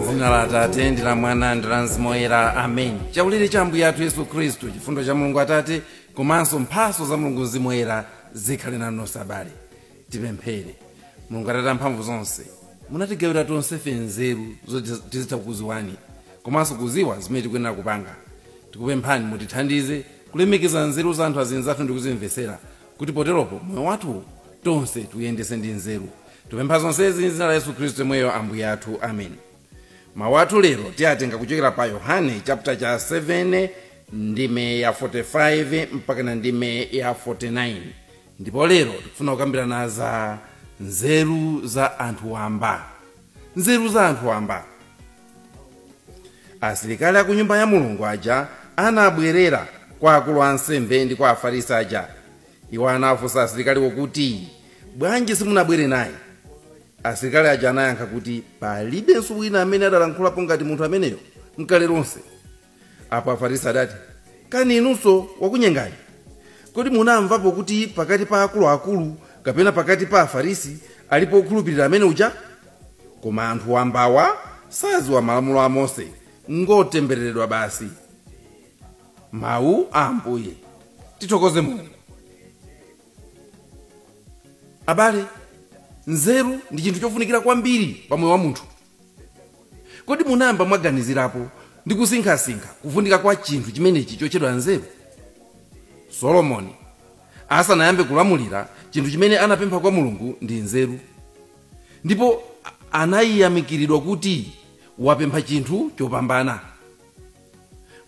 Mzina la Atate ndi la Mwana ndi la Mzimu Woyera, amen. Chaulere cha Ambuye athu Yesu Khristu, chifundo cha Mulungu Atate komanso mphatso za Mulungu Mzimu Woyera zikhale nanu nonse abale. Tipemphere. Mulungu Atate amphamvu zonse, munatigawira tonsefe nzeru zoti tizitha kukuziwani komanso kuziwa zimene tikuyenera kupanga. Tikupemphani mutithandize kulemekeza nzeru za anthu azinzathu ndi kuzimvesera, kuti poteropo moyo wathu tonse tuyendese ndi nzeru. Tipempha zonsezi m'dzina la Yesu Khristu yemweyo Ambuye athu, amen. Mawu athu lero tiyatenga kuchokera pa Yohane chapter cha 7 ndime ya 45 mpaka na ndime ya 49, ndipo lero tikufuna kukambirana za nzeru za anthu wamba. Nzeru za anthu wamba. Asilikali aku nyumba ya Mulungu aja anabwerera kwa akulu ansembe ndi kwa Afarisi aja. Iwo anafunsa asilikaliwo kuti, bwanji simunabwere naye? Asilikali aja anayankha kuti palibenso wina amene adalankhulapo ngati munthu ameneyo mkale lonse. Apo Afarisi adati, kani inunso wakunyengani? Kodi munamvapo kuti pakati pa akuluakulu kapena pakati pa Afarisi alipo okhulupirira amene uja? Koma anthu wambawa saziwa malamulo a Mose, ngotembereredwa basi. Mawu a Ambuye. Tithokoze Mulungu. Abale, nzeru ndi chinthu chofunikira kwambiri pa moyo wa munthu. Kodi munayamba mwaganizirapo ndi kusinkhasinkha kufunika kwa chinthu chimenechi chotchedwa nzeru? Solomoni asanayambe kulamulira, chinthu chimene anapempha kwa Mulungu ndi nzeru, ndipo anayiyamikiridwa kuti wapempha chinthu chopambana.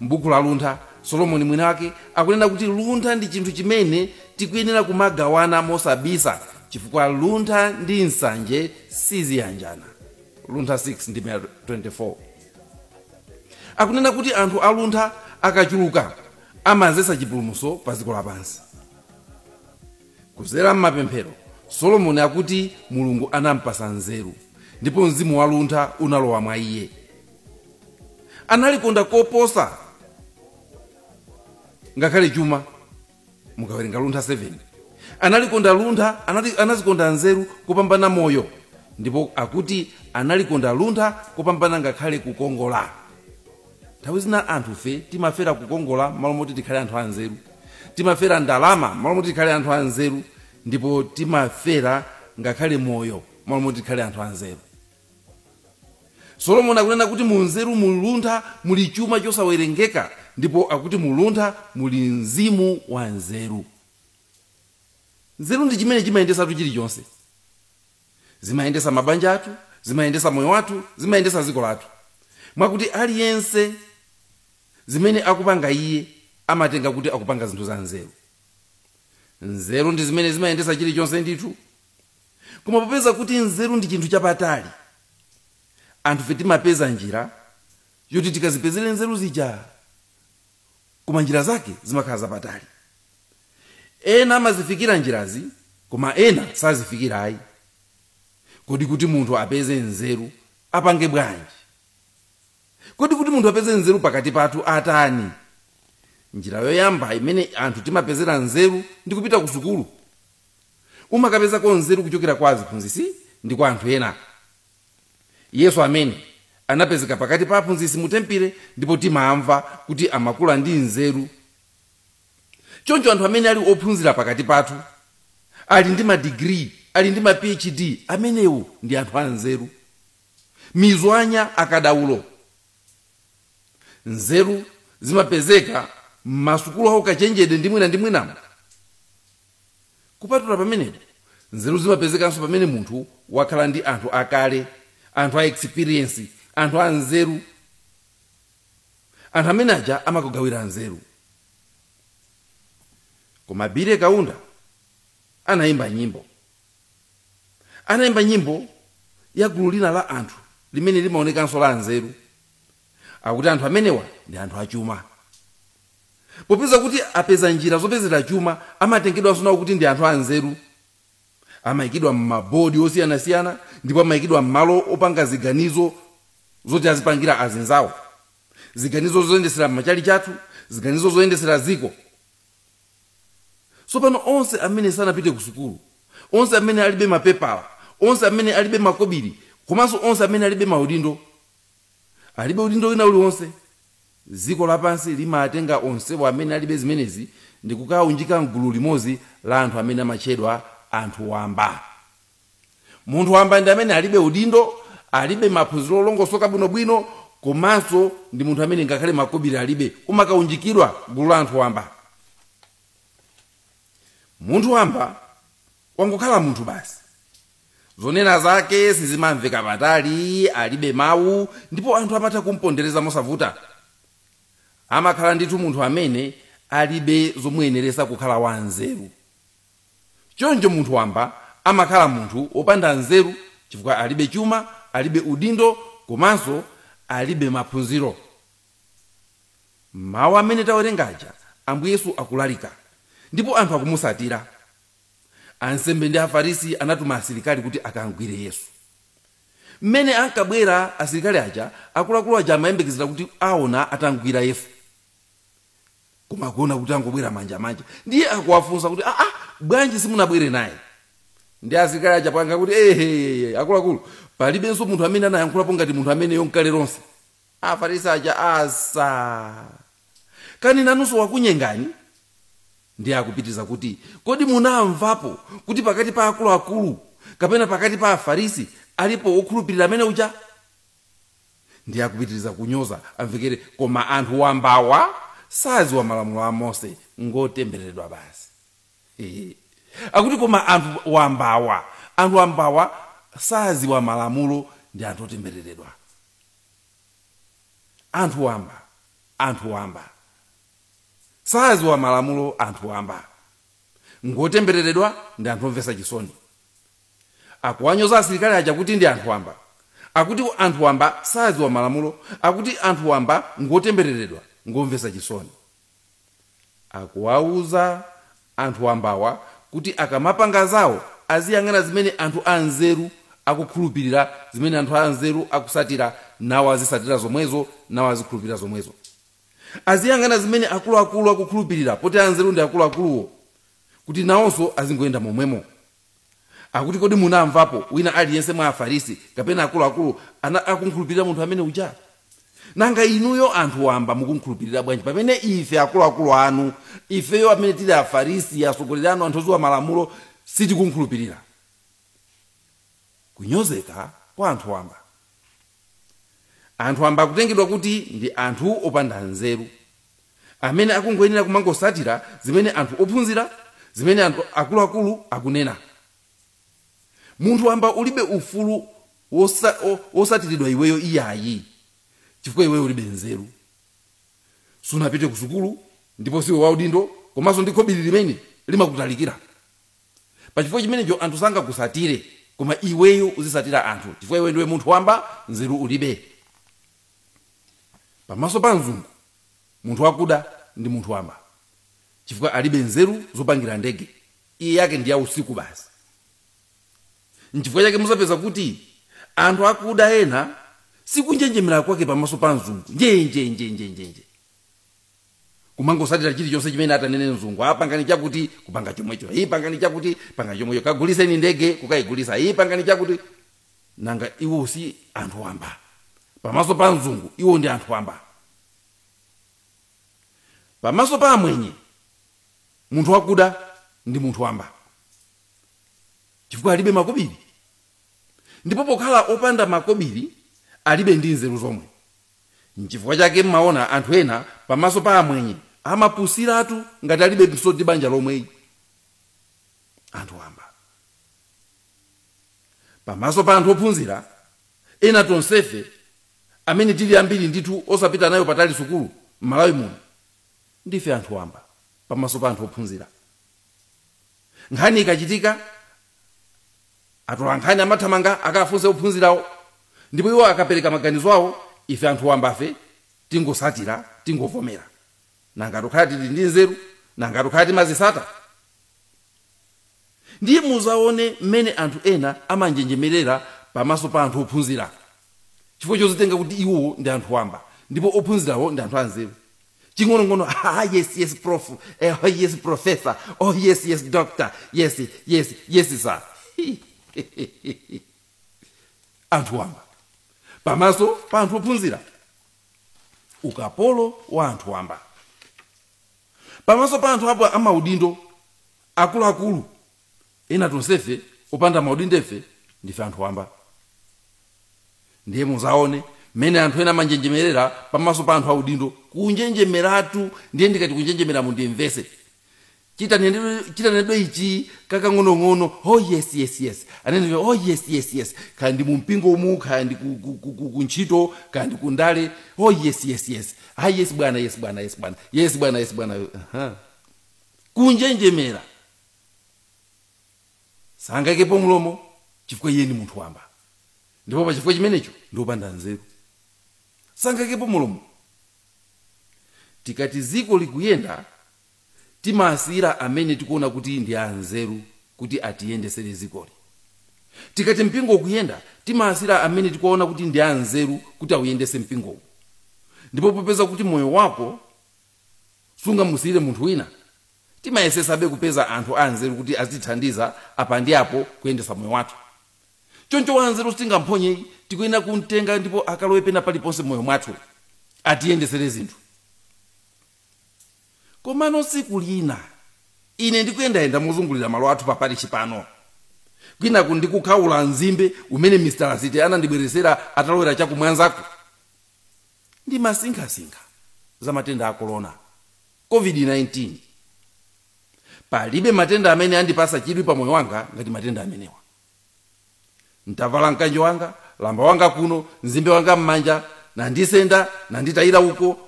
M'buku la Luntha, Solomoni mwini wake akunena kuti luntha ndi chinthu chimene tikuyenera kumagawana mosabisa, chifukwa luntha ndi nsanje siziyanjana. Luntha 6 ndi 24. Akunena kuti anthu aluntha akachuluka amazesa chipulumutso pa dziko lapansi. Kuzera m'mapemphero, Solomoni akuti Mulungu anampasa nzeru, ndipo mzimu wa luntha unalowa mwa iye. Analikonda koposa ngakhale chuma. Mukawerenga Luntha 7, analikonda luntha, anazikonda nzeru kupambana moyo, ndipo akuti analikonda luntha kupambana ngakhale kukongola. Nthawi zina anthufe timafera kukongola malo moti tikhale anthu anzeru, timafera ndalama malo moti tikhale anthu anzeru, ndipo timafera ngakhale moyo malo moti tikhale anthu anzeru. Solomoni akunena kuti mu nzeru, mu luntha muli chuma chosawerengeka, ndipo akuti mu luntha muli mzimu wa nzeru. Nzeru ndi chimene chimayendesatu chilichonse. Zimayendesa mabanja athu, zimayendesa moyo wathu, zimayendesa dziko lathu, mwakuti aliyense zimene akupanga iye amatenga kuti akupanga zinthu za nzeru. Nzeru ndi zimene zimayendesa chilichonse ndithu. Koma popeza kuti nzeru ndi chinthu chapatali, anthufe timapeza njira yoti tikazipezere nzeru zija, koma njira zake zimakhala zapatali. Ena amazifikira njirazi, koma ena sazifikira ayi. Kodi kuti munthu apeze nzeru apange bwanji? Kodi kuti munthu apeze nzeru pakati pathu atani? Njira yoyamba imene anthu timapezera nzeru ndi kupita ku sukulu. Umakapezako nzeru kuchokera kwa aziphunzitsi ndi kwa anthu ena. Yesu amene anapezeka pakati pa aphunzitsi mu tempile, ndipo timamva kuti amakula ndi nzeru. Choncho anthu amene ali ophunzira pakati pathu, ali ndi madigiri, ali ndi ma PhD, amenewo ndi anthu anzeru, mizwanya, akadaulo. Nzeru zimapezeka m'masukulu awo kachenjede ndi mwina ndi mwinamo. Kupatula pamenepo, nzeru zimapezekanso pamene munthu wakhala ndi anthu akale, anthu a experience, anthu a nzeru. Anthu amene aja amakugawira nzeru. Koma Billy Kaunda anayimba nyimbo, anayimba nyimbo ya gulu lina la anthu limene limaonekanso la nzeru. Akuti anthu amenewa ndi anthu achuma. Popeza kuti apeza njira zopezera chuma, amatengedwanso nawo kuti ndi anthu anzeru. Amayikidwa m'mabodi osiyanasiyana, ndipo amayikidwa m'malo opanga ziganizo zoti azipangira azinzawo, ziganizo zoyendesera machali chathu, ziganizo zoyendesera ziko. Tsopano onse amene sanapite ku sukulu, onse amene alibe mapepala, onse amene alibe makobiri, komanso onse amene alibe maudindo, Alibe udindo wina uliwonse. Dziko lapansi limatenga onsewo amene alibe zimenezi ndi kukaunjika mgulu limodzi la anthu amene amatchedwa anthu wamba. Munthu wamba ndi amene alibe udindo, alibe maphunziro olongosoka bwinobwino, komanso ndi munthu amene ngakhale makobiri alibe, umakaunjikidwa gulu la anthu wamba. Munthu wamba wangokhala munthu basi. Zonena zake sizimamveka patali, alibe mawu, ndipo anthu amatha kumpondereza mosavuta. Amakhala ndithu munthu amene alibe zomuyeneresa kukhala wanzeru. Choncho munthu wamba amakhala munthu wopanda nzeru chifukwa alibe chuma, alibe udindo, komanso alibe maphunziro. Mawu amene tawerengaja Ambuye Yesu akulalika ndipo anthu akumusatira. Ansembe ndi Afarisi anatuma asilikali kuti akangwire Yesu. Mmene ankabwera asilikali aja, akuluakulu aja amayembekezera kuti aona atangwira Yesu, koma akuona kuti angobwera manjamanja. Ndiye akuwafunsa kuti bwanji simunabwere naye? Ndi asilikali aja panga kuti ehe, akuluakulu, palibenso munthu amene anayankhulapo ngati munthu ameneyo nkale lonse. Afarisi aja asa, kani nanunso wakunyengani? Ndiye akupitiza kuti kodi munamvapo kuti pakati pa akuluakulu kapena pakati pa Afarisi alipo wokhulupirira amene uja? Ndiye akupitiriza kunyoza amvekere, koma anthu wambawa saziwa malamulo a Mose, ngotembereredwa basi. Akuti koma anthu wambawa saziwa malamulo ndi anthu otembereredwa. Anthu wamba saziwa malamulo, anthu wamba ngotembereredwa ndi anthu omvetsa chisoni. Akuwanyoza asilikali aja kuti ndi anthu wamba, akuti anthu wamba saziwa malamulo, akuti anthu wamba ngotembereredwa, ngomvetsa chisoni. Akuwauza anthu wambawa kuti akamapanga zawo aziyang'ana zimene anthu anzeru akukhulupirira, zimene anthu anzeru akusatira, nawo azisatira zomwezo, nawo azikhulupirira zomwezo. Aziyang'ana zimene akuluakulu akukhulupirira, poti anzeru ndi akuluakuluwo, kuti nawonso azingoyenda momwemo. Akuti kodi munamvapo wina aliyense mwa Afarisi kapena akuluakulu akunkhulupirira munthu amene uja? Nanga inuyo anthu wamba mukunkhulupirira bwanji pamene ife akuluakulu anu, ifeyo amene tili Afarisi, atsogoleri anu, anthu odziwa malamulo, sitikunkhulupirira? Kunyozeka kwa anthu wamba. Anthu wamba akutengedwa kuti ndi anthu opanda nzeru amene akungoyenera kumangosatira zimene anthu ophunzira, zimene anthu akuluakulu akunena. Munthu wamba ulibe ufulu wosatiridwa iweyo iyayi, chifukwa iweyo ulibe nzeru, sunapite ku sukulu, ndipo siwe waudindo, komanso ndi khobiri limene limakutalikira. Pachifukwa chimenecho anthu sangakusatire, koma iweyo uzisatira anthu, chifukwa iwe ndiwe munthu wamba, nzeru ulibe. Pamaso pa mzungu munthu wakuda ndi munthu wamba, chifukwa alibe nzeru zopangira ndege, iye yake ndi ya usiku basi. Nchifukwa chake muzapeza kuti anthu akuda ena sikunjenjemera kwake pamaso pa mzungu, njenjenjenjenjenje, kumangosatira chilichonse chimene atanene mzungu. Apangani chakuti, kupanga chomwecho, iyi pangani chakuti, panga chomwecho, kaguliseni ndege, kukayigulisa, iyi pangani chakuti. Nanga iwo si anthu wamba pamaso pa mzungu, iwo ndi anthu wamba. Pamaso pa amwenye munthu wakuda ndi munthu wamba, chifukwa alibe makobiri, ndipo pokhala opanda makobiri alibe ndi nzeru zomwe. Nchifukwa chake mmaona anthu ena pamaso pa amwenye amapusiratu ngati alibe msoti banja lomweyi. Anthu wamba. Pamaso pa anthu ophunzira ena tonsefe amene tili ambiri ndithu osapita nayo patali sukulu m'Malawi muno, ndife anthu wamba pamaso pa anthu ophunzira. Nkhani ikachitika atola nkhani amathamanga akafunse ophunzirawo, ndipo iwo akapereka maganizo awo, ife anthu wambafe tingosatira, tingovomera. Nanga tukhala tili ndi nzeru, nanga tukhala timazisata. Ndiye muzaone mmene anthu ena amanjenjemerera pamaso pa anthu ophunzira, chifukwa chozitenga kuti iwo ndi anthu wamba ndipo ophunzirawo ndi anthu anzeru. Ching'onong'ono, yes yes prof, oh yes professor, oh yes yes doctor, yes yes yes sir. Anthu wamba pamaso pa anthu ophunzira. Ukapolo wa anthu wamba pamaso pa anthu apo amaudindo akuluakulu. Ena tonsefe opanda maudindo efe ndife anthu wamba. Ndiye muzaone mmene anthu ena amanjenjemerera pamaso pa anthu audindo, kunjenjemeratu. Ndiye ndikati kunjenjemera mundimvese, chitanedwe ichi kakang'onong'ono, oh yes yes yes, anene oh yes yes yes, kaya ndi mumpingo umu, kaya ndi kuntchito, kaya ndi kundale, oh yes yes yes, ah yes bwana, yes bwana, yes bwana, yes bwana, yes bwana. Kunjenjemera, sangaikepo mlomo chifukwa iye ndi munthu wamba, ndipo pa chifukwa chimenecho ndiopanda nzeru, sangaikepo mulomo. Tikati ziko likuyenda, timasiyira amene tikuona kuti ndi anzeru kuti atiyendesere zikoli. Tikati mpingo ukuyenda, timasiyira amene tikuona kuti ndi anzeru kuti awuyendese mpingowu. Ndipo popeza kuti moyo wako sungamusiyire munthu wina, timayesesabe kupeza anthu anzeru kuti azitithandiza apa ndi apo kuyendesa moyo wathu. Choncho wanzeru sitingamphonye, tikuyenera kumtenga ndipo akalowe pena paliponse moyo mwathu atiyendesere zinthu. Komano tsiku lina ine ndikuyendayenda mozungulira malo athu paparishi pano, kwinaku ndikukhaula nzimbe umene Mr. Lasite anandibweresera atalowera chakumwanzako, ndimasinkhasinkha za matenda a corona, COVID-19. Palibe matenda amene andipasa chidwi pa moyo wanga ngati matenda amenewa. Ntavala mkanjo wanga, lamba wanga kuno, nzimbe wanga m'manja, nandisenda nanditayira uko.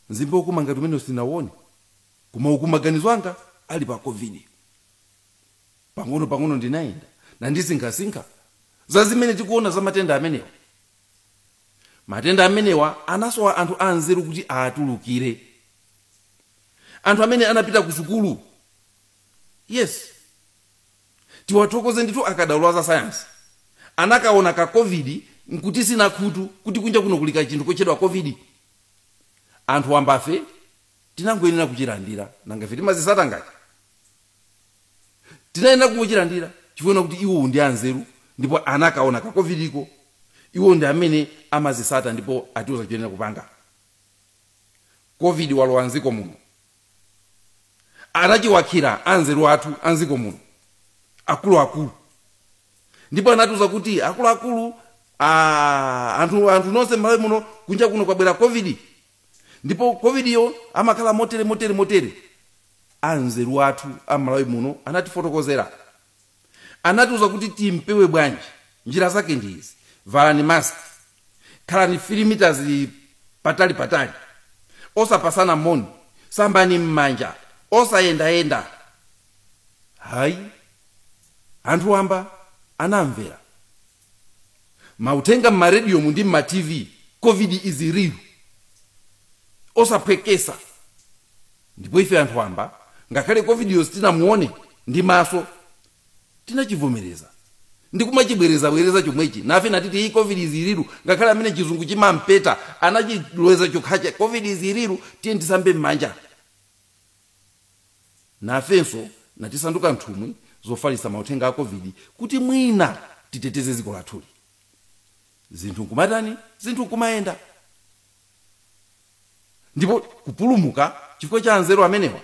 Nzimbe ukuma ngati umene usinawone, koma uku maganizo anga ali pa COVID. Pang'ono pang'ono ndinayenda nandisinkhasinkha za zimene tikuona za matenda amenewa. Matenda amenewa anasowa anthu anzeru kuti atulukire, anthu amene anapita ku sukulu. Yes, tiwathokoze ndithu akadaulo za sayansi, anakaona ka COVID nkuti sina khutu kuti kunja kuno kulika chinthu kotchedwa COVID. Anthu ambafe tinangoyenera kuchilandira, nanga ife timazisata ngati tinayenera kungochilandira chifukwa kuti iwo ndi anzeru ndipo anakaona ka COVID iko, iwo ndi amene amazisata ndipo atiuza choyenera kupanga. COVID walowa mdziko muno, anachiwakhira anzeru athu anziko muno akuluakulu, ndipo anatiuza kuti akuluakulu, anthu nonse m'Malawi muno kunja kuno kwabwera COVID, ndipo COVID yo amakhala motere motere motere. Anzeru athu am'Malawi muno anatifotokozera, anatiuza kuti timpewe bwanji, njira zake ndi izi: valani mask, khalani 3 meters patali patali, osapasana moni, sambani m'manja, osayendayenda. Hayi, anthu wamba anamvera mauthenga m'marediyo ndi m'ma TV, COVID is real, osaphwekesa. Ndipo ife anthu wamba, ngakhale COVID yo sitinamuone ndi maso, tinachivomereza ndikumachibwerezabwereza chomwechi. Nafe natiti iyi COVID is real, ngakhale amene chizungu chimampeta anachiloweza chokhacha, COVID is real, tiye tisambe m'manja. Nafenso natisanduka nthumwi zofalitsa mauthenga a COVID kuti mwina titeteze dziko lathuli. Zinthu nkumatani, zinthu nkumayenda ndipo kupulumuka chifukwa cha anzeru amenewa.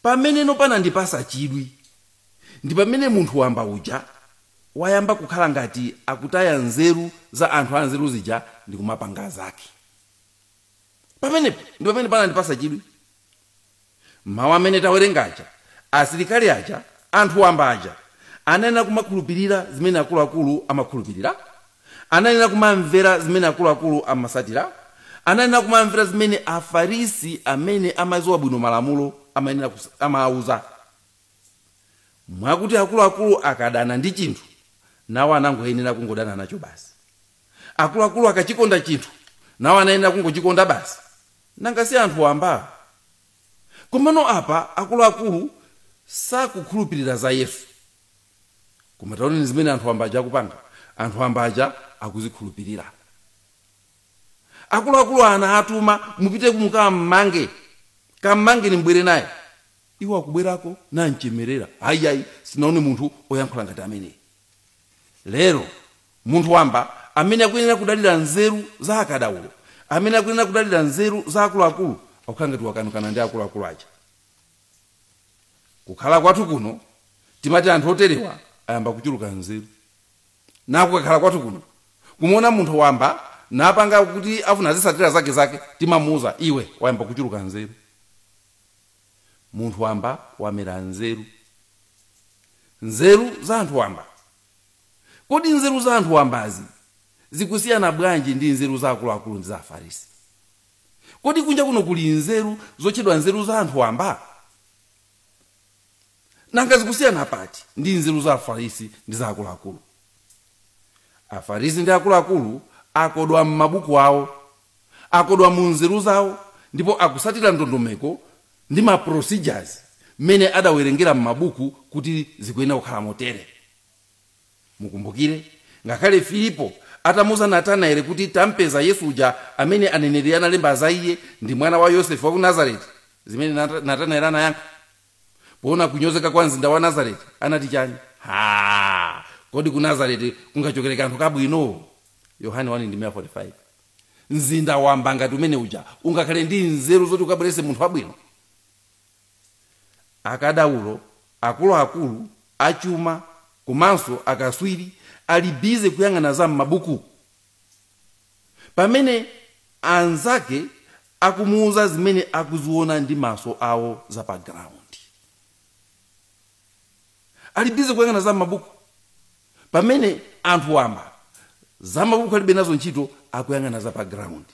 Pameneno panandipasa chidwi ndi pamene munthu wamba uja wayamba kukhala ngati akutaya nzeru za anthu anzeru zija ndi kumapanga zake. Pamenepo ndi pamene panandipasa chidwi. Mawu amene tawerengaja, asilikali aja, anthu wamba aja ananena kumakhulupirira zimene akuluakulu amakhulupirira, ananena kumamvera zimene akuluakulu amasatira, ananena kumamvera zimene Afarisi amene amadziwa bwino malamulo amayenera amauza. Mwakuti akuluakulu akadana ndi chinthu, nawo anangoyenera kungodana nacho basi. Akuluakulu akachikonda chinthu, nawo anayenera kungochikonda basi. Nanga si anthu wamba? Komano apa akuluakulu sakukhulupirira za Yesu, koma taoneni zimene anthu wamba aja akupanga. Anthu wamba aja akuzikhulupirira. Akuluakulu ana atuma, mupite mukammange, kammange nimbwere naye. Iwo akubwerako nanchemerera, ayiayi, sinaone munthu oyankhula ngati ameneyi. Lero munthu wamba amene akuyenera kudalira nzeru za akadaulo, amene akuyenera kudalira nzeru za akuluakulu, akukhala ngati wakanukana ndi akuluakulu aja. Kukhala kwathu kuno timati anthu oterewa ayamba kuchuluka nzeru. Nakukakhala kwathu kuno kumuona munthu wamba napanga kuti afuna azisatira zake zake, timamuuza iwe wayamba kuchuluka nzeru. Munthu wamba wamera nzeru, nzeru za anthu wamba. Kodi nzeru za anthu wambazi zikusiyana bwanji ndi nzeru za akuluakulu ndi za Afarisi? Kodi kunja kuno kuli nzeru zotchedwa nzeru za anthu wamba? Nanga zikusiyana pati ndi nzeru za Afarisi ndi za akuluakulu? Afarisi ndi akuluakulu akodwa m'mabuku awo, akodwa mu nzeru zawo, ndipo akusatira ndondomeko ndi ma procedures mmene adawerengera m'mabuku kuti zikuyenera kukhala motere. Mukumbukire ngakhale Filipo atamuuza Natanaeli kuti tampeza Yesu uja amene aneneri analemba za iye, ndi mwana wa Yosefe wa ku Nazareti, zimene Natanaeli anayankha poona kunyozeka kwa mzinda wa Nazareti, anati chani? Ha, kodi ku Nazareti kungachokere kanthu kabwino? Yohane 1:45. Mzinda wamba ngati umene uja ungakhale ndi nzeru zoti ukabwerese munthu wabwino? Akadaulo, akuluakulu, achuma komanso akaswiri ali bize kuyang'ana za m'mabuku, pamene anzake akumuuza zimene akuziona ndi maso awo za pa ground. Ali bize kuyang'ana za m'mabuku, pamene anthu wamba za mabuku alibe nazo ntchito, akuyang'ana za pa ground.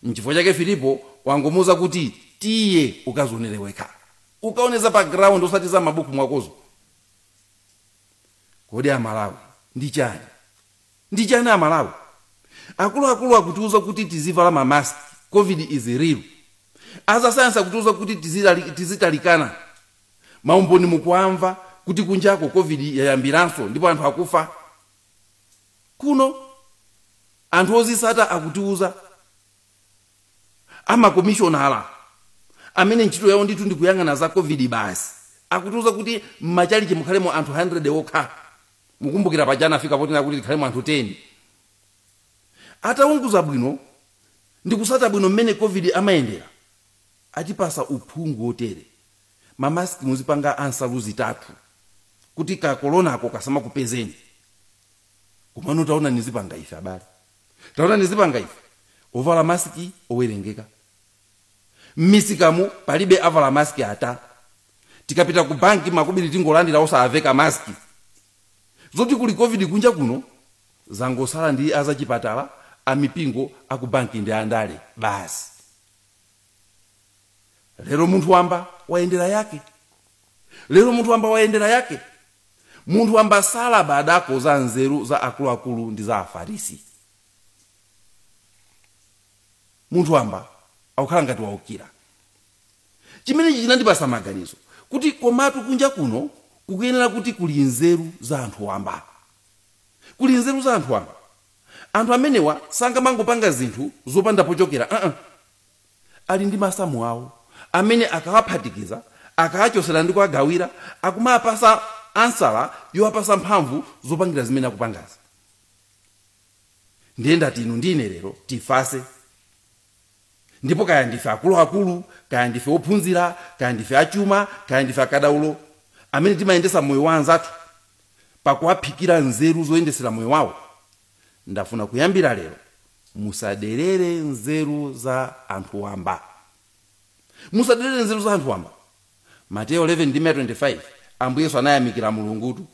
Nchifukwa chake Filipo wangomuuza kuti tiye ukazionere wekha, ukaone za pa ground, osati za mabuku mwakozo. Kodi Amalawi ndi chani? Ndi chani Amalawi? Akuluakulu akutiuza kuti tizivala mamaski, COVID is real. Azasayansi akutiuza kuti tizitalikana. Maumboni mukuamva kuti kunjako COVID yayambiranso ndipo anthu akufa. Kuno anthu ozisata akutiuza, amakomishonala amene ntchito yawo ndithu ndikuyang'ana za COVID basi, akutiuza kuti mmachalichi mukhalemo anthu 100 okha. Mukumbukira pajana afika poti kuti tikhalemo anthu 10. Ataunguza bwino ndikusata bwino mmene COVID amayendera, atipasa uphungu wotere: mamaski muzipanga ansalu zitatu kuti kakoronako kasamakupezeni. Komano taona nizipanga ife abale, taona nizipanga ife, ovala masiki owerengeka. M'misikamu palibe avala masiki ata. Tikapita ku banki makobiri tingolandira osaaveka masiki. Zoti kuli COVID kunja kuno zangosala ndi azachipatala, amipingo, aku banki ndi andale basi. Lero munthu wamba wayendera yake, lero munthu wamba wayendera yake. Munthu wamba salabadako za nzeru za akuluakulu ndi za Afarisi. Munthu wamba akukhala ngati waukira. Chimenechi chinandipasa maganizo kuti komatu kunja kuno kukuyenera kuti kuli nzeru za anthu wamba, kuli nzeru za anthu wamba. Anthu amenewa sangamangopanga zinthu zopanda pochokera. Ali ndi masamu awo amene akawaphatikiza, akawachosera ndi kuwagawira, akumapasa ansala yowapasa mphamvu zopangira zimene akupangazi. Ndiye ndati inu ndine lero tifase, ndipo kaya ndife akuluakulu, kaya ndife ophunzira, kaya ndife achuma, kaya ndife akadaulo amene timayendesa moyo wa anzathu pakuwaphikira nzeru zoyendesera moyo wawo, ndafuna kuyambira lero musaderere nzeru za anthu wamba, musaderere nzeru za anthu wamba. Mateyo 11:25, Ambuye Yesu anayamikira Mulungutu.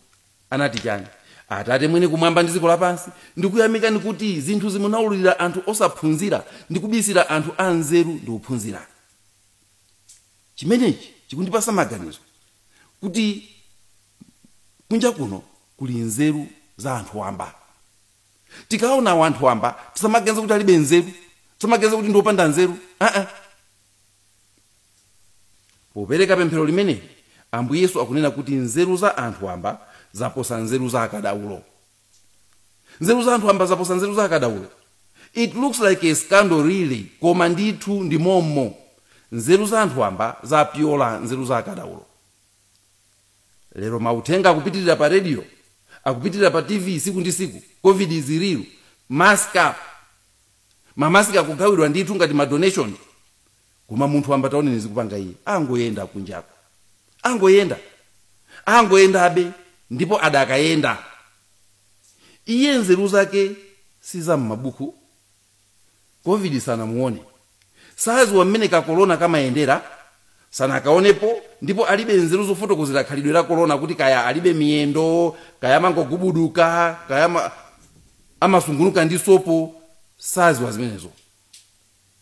Anati chani? Atate mwini kumwamba ndi dziko lapansi, ndikuyamikani kuti zinthu zimunaululira anthu osaphunzira ndi kubisira anthu anzeru ndi kuphunzira. Chimenechi chikundipasa maganizo kuti kunja kuno kuli nzeru za anthu wamba. Tikaona anthu wamba tisamaganize kuti alibe nzeru, tisamaganize kuti ndi opanda nzeru. Popereka pemphero limeneli, Ambuye Yesu akunena kuti nzeru za anthu wamba zaposa nzeru za akadaulo. Nzeru za anthu wamba zaposa nzeru za akadaulo. It looks like a scandal really, koma ndithu ndi mommo. Nzeru za anthu wamba zapyola nzeru za akadaulo. Lero mauthenga akupitirira pa radio, akupitirira pa TV siku ndi siku, COVID is real. Mask up, mamaski akugawidwa ndithu ngati ma donation, koma munthu wamba taoneni zikupanga iye, angoyenda kunjako, angoyenda, angoyendabe, ndipo adakayenda. Iye nzeru zake siza m'mabuku. Covid sanamuone, saziwa mmene ka korona kamayendera, sanakaonepo, ndipo alibe nzeru zofotokozera khalidwe la korona, kuti kaya alibe miyendo, kaya amangogubuduka, kaya amasungunuka ndi sopo, saziwa zimenezo.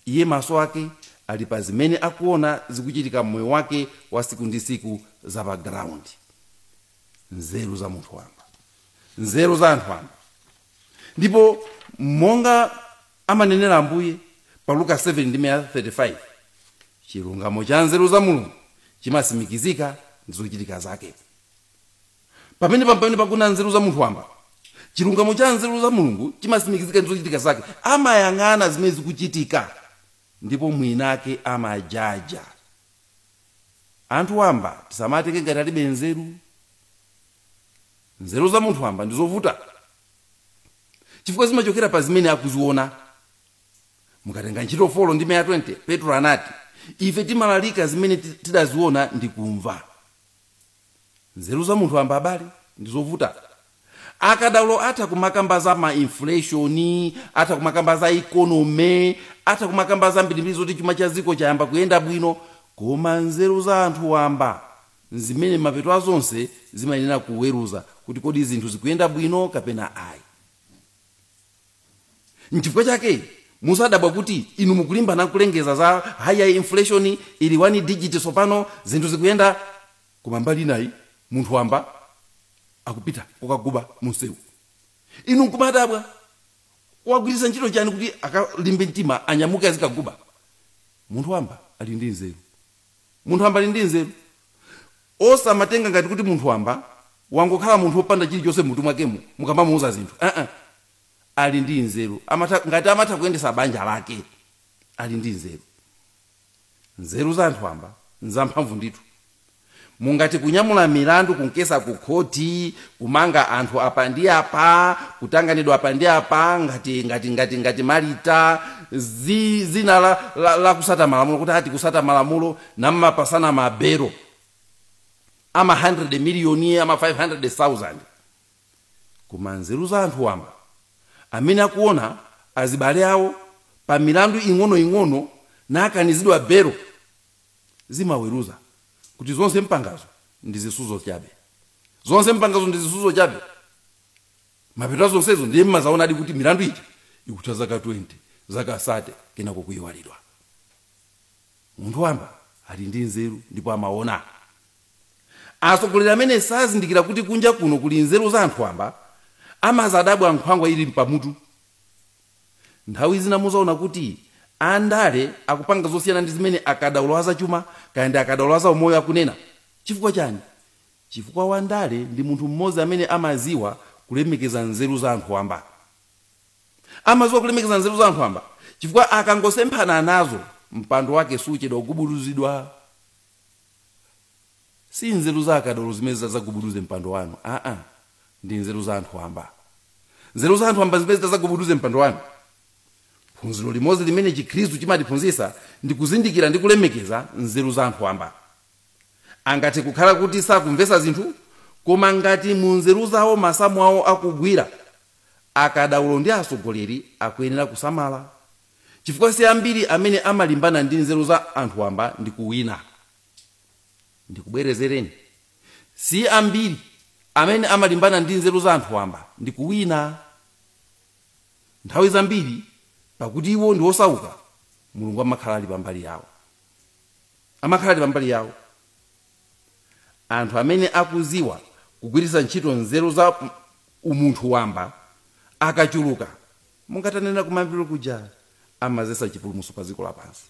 Iye maso ake ali pa zimene akuona zikuchitika mmoyo wake wa siku ndi siku za pa ground. Nzeru za munthu wamba, nzeru za anthu wamba. Ndipo monga amanenera Ambuye pa Luka 7:35, chilungamo cha nzeru za Mulungu chimasimikizika ndi zochitika zake. Pamene pakuna nzeru za munthu wamba, chilungamo cha nzeru za Mulungu chimasimikizika ndi zochitika zake. Amayang'ana zimene zikuchitika ndipo mwinake amajaja. Anthu wamba tisamatenge ngati alibe nzeru. Nzeru za munthu wamba ndizovuta, chifukwa zimachokera pa zimene akuziona. Mukatenga Ntchito 4:20, Petro anati, ife timalalika zimene tidaziona ndi kumva. Nzeru za munthu wamba, abale, ndizovuta. Akadaulo atha kumakamba za ma inflation, atha kumakamba za economy, atha kumakamba za mbirimbiri zoti chuma cha ziko chayamba kuyenda bwino, koma nzeru za anthu wamba zimene mapeto azonse zimayenera kuweruza kuti kodi zinthu zikuyenda bwino kapena ayi. Nchifukwa chake musadabwa kuti inu mukulimbana kulengeza za higher inflation ili 1 digit sopano zinthu zikuyenda, koma mbali inayi munthu wamba akupita kukaguba munsewu. Inu nkumadabwa wagwiritsa ntchito chani kuti akalimbe mtima anyamuke azikaguba. Munthu wamba ali ndi nzeru, munthu wamba ali ndi nzeru. Osamatenga ngati kuti munthu wamba wangokhala munthu wopanda chilichonse mutu mwakemo mukamamuuza zinthu. Ali ndi nzeru. Ngati amatha kuyendesa banja lake, ali ndi nzeru. Nzeru za anthu wamba nzamphamvu ndithu. Mungati kunyamula milandu kunkesa kukhoti, kumanga anthu apa ndi apa, kutanganidwa apa ndi apa, ngati malita zina la kusata malamulo, kuti ati kusata malamulo nammapasana mabero ama 100 million, ama 500,000. Koma nzeru za anthu wamba amene akuona azibale awo pa milandu ing'ono-ing'ono nakanizidwa bero, zimaweruza kuti zonse mpangazo ndi zisuzo chabe, zonse mpangazo ndi zisuzo chabe. Mapeto zonsezo ndiye mmazaona adi kuti milandu iji ikutha zaka 20, zaka 30, kenako kuyiwalidwa. Munthu wamba ali ndi nzeru ndipo amaona. Atsogoleri amene sazindikira kuti kunja kuno kuli nzeru za anthu wamba amazadabwa nkhwangwa ili mpamutu. Nthawi zina muzaona kuti andale akupanga zosiyana ndi zimene akadaulo azachuma kaya ndi akadaulo azaumoyo akunena. Chifukwa chani? Chifukwa wandale ndi munthu mmodzi amene amaziwa kulemekeza nzeru za anthu wamba. Amaziwa kulemekeza nzeru za anthu wamba chifukwa akangosemphana nazo mpando wake suchedwa kugubuduzidwa. Si nzeru za akadaulo zimene zagubuduze mpando wanu, ndi nzeru za anthu wamba. Nzeru za anthu wamba zimene zagubuduze mpando wanu. Phunziro limodzi limene Chikhristu chimatiphunzitsa ndi kuzindikira ndi kulemekeza nzeru za anthu wamba. Angathe kukhala kuti sakumvetsa zinthu, koma ngati mu nzeru zawo masamu awo akugwira, akadaulo ndi atsogoleri akuyenera kusamala, chifukwa si ambiri amene amalimbana ndi nzeru za anthu wamba ndi kuwina. Ndikubwerezereni, si ambiri amene amalimbana ndi nzeru za anthu wamba ndi kuwina. Nthawi zambiri pakuti iwo ndi osauka, Mulungu amakhala ali pambali yawo, amakhala ali pambali yawo. Anthu amene akuziwa kugwiritsa ntchito nzeru za umunthu wamba akachuluka, mungatanena kumambiro kuja, amazesa chipulumutso pa dziko lapansi.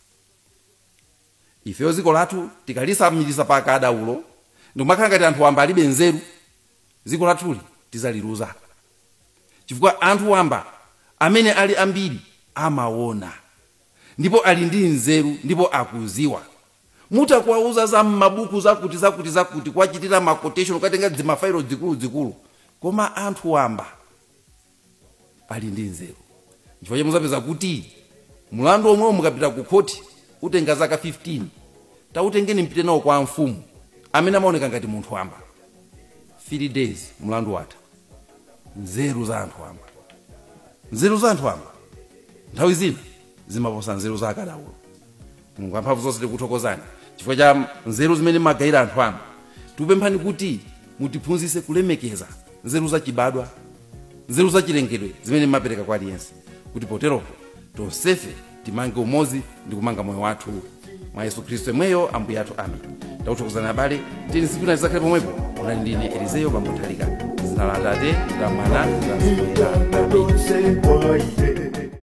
Ifeyo dziko lathu tikalisamiriza pa akadaulo ndikumakhala ngati anthu wamba alibe nzeru, dziko lathuli tizaliluza, chifukwa anthu wamba amene ali ambiri amaona ndipo ali ndi nzeru ndipo akuziwa. Mutakuwauza za mabuku zakuti zakuti zakuti, kwachitira ma quotation, ukatenga dzimafailo dzikulu dzikulu, koma anthu wamba ali ndi nzeru. Chifukwa chomwe muzapeza kuti mulandu omwewo mukapita ku khoti utenga zaka 15, tautengeni mpite nawo kwa mfumu amene amaoneka ngati munthu wamba, 3 days mulandu watha. Nzeru za anthu wamba, nzeru za anthu wamba nthawi zina zimaposa nzeru za akadaulo. Mulungu amphamvu zonse, tikuthokozani chifukwa cha nzeru zimene mmagayira anthu anu. Tikupemphani kuti mutiphunzitse kulemekeza nzeru zachibadwa, nzeru zachilengedwe zimene mmapereka kwa aliyense, kuti poteropo tonsefe timange umodzi ndi kumanga moyo wathu mwa Yesu Khristu yemweyo Ambuye athu. Amen. Takuthokozani abale, tiyeni tsiku lina tizakhale pomwepo. Onani, ndine Elizeyo Bambo Nthalika. Zina la Atate, la Mwana, la Mzimu Woyera. Amen. Tonse kwa ine.